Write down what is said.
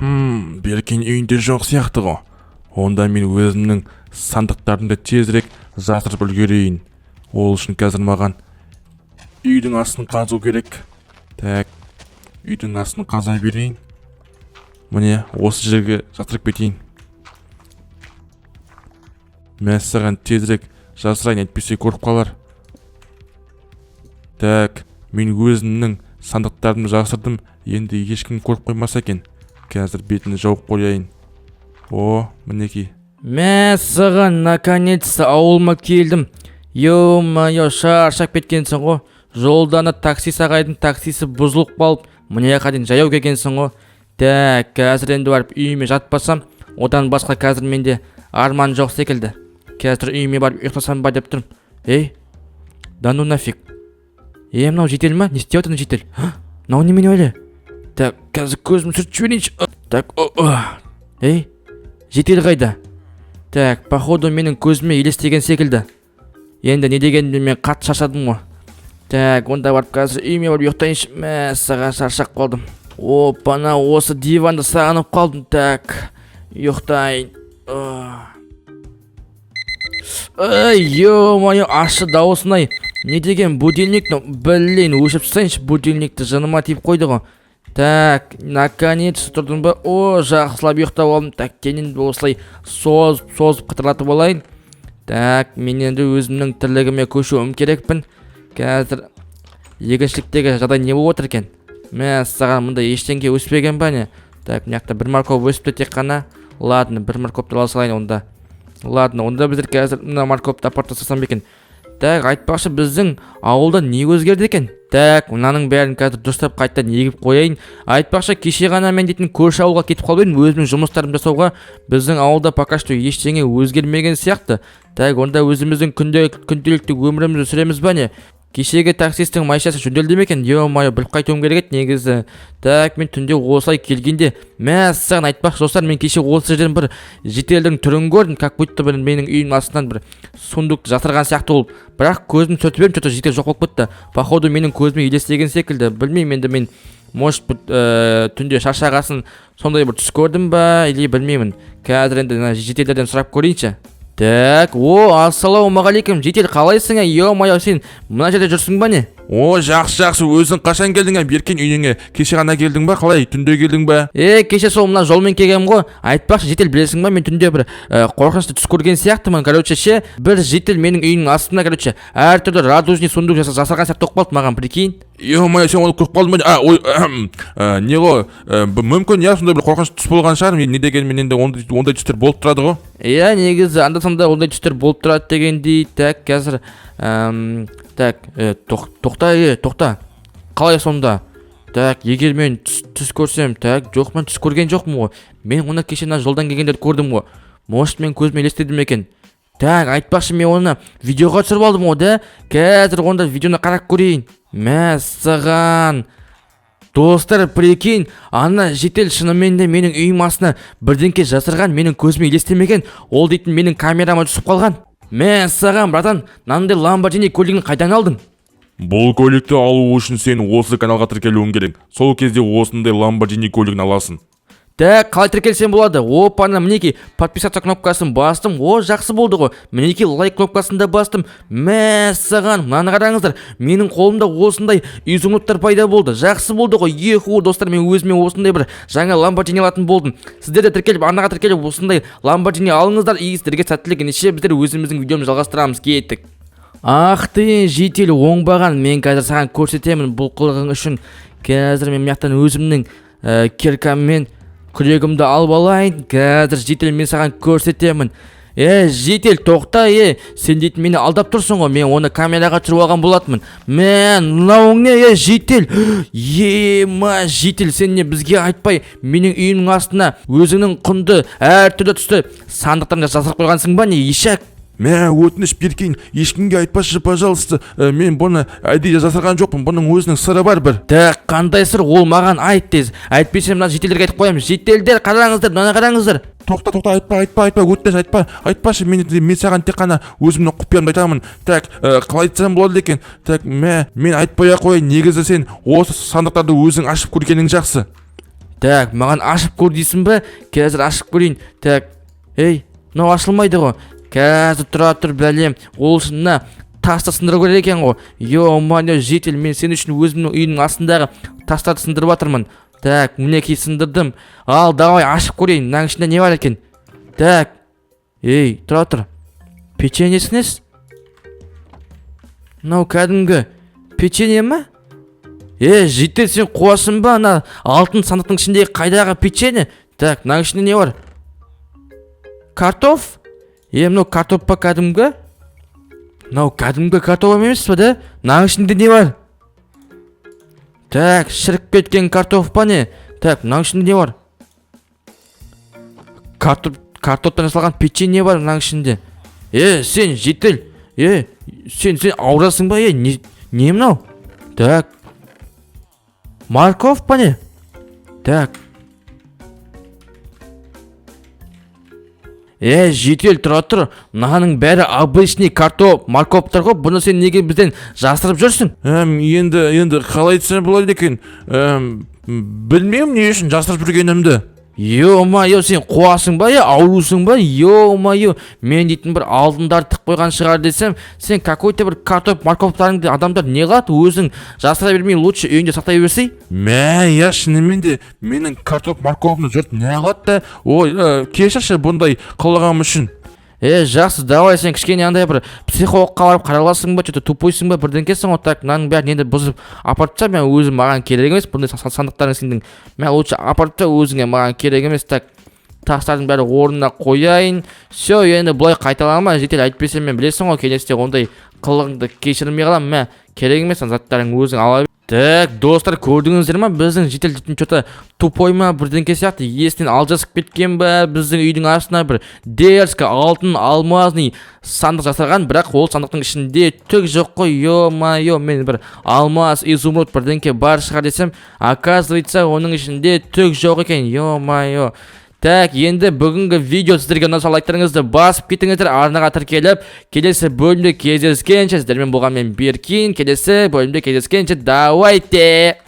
Беркен үйінде жоқ сияқты ғой. Онда мен өзімнің сандықтарымды тезірек жасырып үлгерейін. Ол үшін қазір маған үйдің астын қазу керек. Так, үйдің астын қаза берейін. Міне, осы жерге жасырып кетейін. Мәссаған, тезірек жасырайын, әйтпесе көріп қалар. Так, мен өзімнің сандықтарымды жасырдым, енді ешкім көріп қоймаса екен. Қазір бетін жауып қояйын. О, мінекей. Мәссаған, наконец-то ауылыма келдім. Ё-моё, шаршап кеткенсің ғой. Жолда ана таксист ағайдың таксисі бұзылып қалып, мына жаққа дейін жаяу келгенсің ғой. Так, қазір енді барып үйіме жатпасам, одан басқа қазір менде арман жоқ секілді. Қазір үйіме барып ұйықтасам ба деп тұрмын. Ей, да ну нафиг. Е, мынау житель ма? Не істеп жатыр житель? Мынау немене әлі? Так, қазір көзімді сүртіп жіберейінші. Так, о. Ей, житель қайда? Так, походу, менің көзіме елестеген секілді. Енді не дегенде, мен қатты шаршадым ғой. Так, онда барып қазір үйіме барып ұйықтайыншы. Мәссаған, шаршап қалдым. Опана, осы диванды сағынып қалдым. Так, ұйықтайын. Ай, ё-моё, ащы дауысын ай. Не деген будильник, ну, блин, өшіріп тастайыншы будильникті, жыныма тиіп қойды ғой. Так, наконец тұрдым ба? О, жақсылап ұйықтап алдым. Так, денемді осылай созып, созып қытырлатып алайын. Так, мен енді өзімнің тірлігіме көшуім керекпін. Қазір егіншіліктегі жағдай не болып отыр екен? Мәссаған, мұнда ештеңе өспеген ба, не? Так, мына жақта бір морковь өсіпті тек қана. Ладно, бір морковьты ала салайын онда. Ладно, онда біздер қазір мына морковьты апарып тастасам ба екен? Так, айтпақшы, біздің ауылда не өзгерді екен? Так, мынаның бәрін қазір дұрыстап қайтадан егіп қояйын. Айтпақшы, кеше ғана мен дейтін көрші ауылға кетіп қалып едім өзімнің жұмыстарымды жасауға. Біздің ауылда пока что ештеңе өзгермеген сияқты. Так, онда өзіміздің күнделікті өмірімізді сүреміз ба, не? Кешегі таксисттің машинасы жөнделді ме екен? Ё-моё, біліп қайтуым керек еді негізі. Так, мен түнде осылай келгенде, мәссаған, айтпақшы, достар, мен кеше осы жерден бір жительдің түрін көрдім, как будто бір менің үйімнің астынан бір сундукты жасырған сияқты болып. Бірақ көзім сүртіп едім, что-то житель жоқ болып кетті. Походу, менің көзіме елестеген секілді. Білмеймін енді мен, может быть, түнде шаршағасын сондай бір түс көрдім ба, или білмеймін. Қазір енді мына жительдерден сұрап көрейінші. Так, о, ассалаумағалейкум, житель, қалайсың, ә? Ё-моё, сен мына жерде жүрсің ба, не? О, жақсы, жақсы. Өзің қашан келдің, ә, Беркен, үйіңе? Кеше ғана келдің ба, қалай, түнде келдің ба? Е, кеше сол мына жолмен келгенмін ғой. Айтпақшы, житель, білесің ба, мен түнде бір қорқынышты түс көрген сияқтымын. Короче ше, бір житель менің үйімнің астына, короче, әртүрлі радужный сундук жасаған сияқты болып қалды маған, прикинь. Ё-моё, сен оны көріп қалдың ба? А, ой, не ғой, мүмкін, иә, сондай бір қорқынышты түс болған шығар. Не дегенмен енді ондай түстер болып тұрады ғой. Иә, негізі анда санда ондай түстер болып тұрады дегендей. Так, қазір так, тоқта, е, тоқта, қалай сонда? Так, егер мен түс көрсем, так, жоқ, мен түс көрген жоқпын ғой. Мен оны кеше мына жолдан келгендерді көрдім ғой. Может, мен көзіме елестеді ме екен? Так, айтпақшы, мен оны видеоға түсіріп алдым ғой да. Қазір онда видеоны қарап көрейін. Мәссаған, достар, прикинь, ана житель шынымен де менің үйім астына бірдеңке жасырған. Менің көзіме елестемеген, ол дейтін менің камерама түсіп қалған. Мәссаған, братан, мынандай Ламборджини көлігін қайдан алдың? Бұл көлікті алу үшін сен осы каналға тіркелуің керек. Сол кезде осындай Ламборджини көлігін аласың. Так, қалай тіркелсем болады? Опана, мінекей, подписаться кнопкасын бастым. О, жақсы болды ғой. Мінекей, лайк кнопкасын да бастым. Мәссаған, мынаны қараңыздар, менің қолымда осындай изумрудтар пайда болды. Жақсы болды ғой. Еху, достар, мен өзіме осындай бір жаңа Ламборджини алатын болдым. Сіздер де тіркеліп, арнаға тіркеліп, осындай Ламборджини алыңыздар, и сіздерге сәттілік. Ендеше біздер өзіміздің видеомызды жалғастырамыз. Кеттік. Ах ты, житель оңбаған, мен қазір саған көрсетемін бұл қылығың үшін. Қазір мен мына жақтан өзімнің киркаммен күрегімді алып алайын. Қазір, житель, мен саған көрсетемін. Е, житель, тоқта, е, сен дейтін мені алдап тұрсың ғой. Мен оны камераға түсіріп алған болатынмын. Мә, мынауың не, е, житель? Ема, житель, сен не, бізге айтпай менің үйімнің астына өзіңнің құнды әртүрлі түсті сандықтарыңды жасырып қойғансың ба, не, ешак? Мә, өтініш, Беркен, ешкімге айтпашы, пожалуйста. Мен бұны әдейі жасырған жоқпын, бұның өзінің сыры бар бір. Так, қандай сыр ол, маған айт тез, әйтпесе мына жительдерге айтып қоямын. Жительдер, қараңыздар, мынаны қараңыздар. Тоқта, тоқта, айтпа, айтпа, айтпа, өтініш, айтпа, айтпашы. Мен саған тек қана өзімнің құпиямды айтамын. Так, қалай айтсам болады екен? Так, мә, мен айтпай ақ қояйын. Негізі сен осы сандықтарды өзің ашып көргенің жақсы. Так, маған ашып көр дейсің бе? Қазір ашып көрейін. Так, ей, мынау ашылмайды ғой. Қазір тұра тұр, бәлем. Ол үшін мына тасты сындыру керек екен ғой. Ё-моё, житель, мен сен үшін өзімнің үйімнің астындағы тастарды сындырып жатырмын. Так, мінекей сындырдым. Ал, давай ашып көрейін. Мынаның ішінде не бар екен? Так, ей, тұра тұр. Печеньесі несі? Мынау кәдімгі печенье ма? Е, житель, сен қуасың ба? Ана алтын сандықтың ішіндегі қайдағы печенье? Так, мынаның ішінде не бар? Картоф? Е, мынау картоп па кәдімгі? Мынау кәдімгі картоп емес па, да? Мынаның ішінде не бар? Так, шіріп кеткен картоф па не? Так, мынаның ішінде не бар? Картоп, картоптан жасалған печенье бар мынаның ішінде. Е, сен, житель, е, сен ауырасың ба, е? Не мынау? Так, морковь па не? Так. Е, житель, тұра тұр. Мынаның бәрі обычный картоп, морковьтар ғой. Бұны сен неге бізден жасырып жүрсің? Енді қалай айтсам болады екен? Білмеймін не үшін жасырып жүргенімді. Ё-моё, сен қуасың ба, е, аурусың ба? Ё-моё, мен дейтін бір алтындарды тығып қойған шығар десем, сен какой-то бір картоп, морковьтарыңды адамдар не қылады? Өзің жасыра бермей, лучше үйіңде сақтай берсей. Мә, иә, шынымен де менің картоп, морковьымды жұрт не қылады да? Ой, кешірші бұндай қылығым үшін. Е, жақсы, давай сен кішкене андай бір психологқа барып қараласың ба, что-то тупойсың ба, бірдеңкесің ғой. Так, мынаның бәрін енді бұзып апарып таста, мен өзім маған керек емес бұндай сандықтарың сенің. Мә, лучше апарып таста өзіңе, маған керек емес. Так, тастардың бәрі орнына қояйын. Все, енді бұлай қайталама, житель, әйтпесе мен білесің ғой, келесіде ондай қылығыңды кешірмей қаламын. Мә, керек емес ана заттарың, өзің ала бер. Так, достар, көрдіңіздер ма, біздің житель дейтін что-то тупой ма, бірдеңке сияқты, есінен алжасып кеткен ба? Біздің үйдің астына бір дерзко алтын алмазный сандық жасаған, бірақ ол сандықтың ішінде түк жоқ қой. Ё-моё, мен бір алмаз, изумруд бірдеңке бар шығар десем, оказывается, оның ішінде түк жоқ екен. Ё-моё. Так, енді бүгінгі видео сіздерге ұнаса, лайктарыңызды басып кетіңіздер, арнаға тіркеліп, келесі бөлімде кездескенше, сіздермен болған мен, Беркин, келесі бөлімде кездескенше, давайте.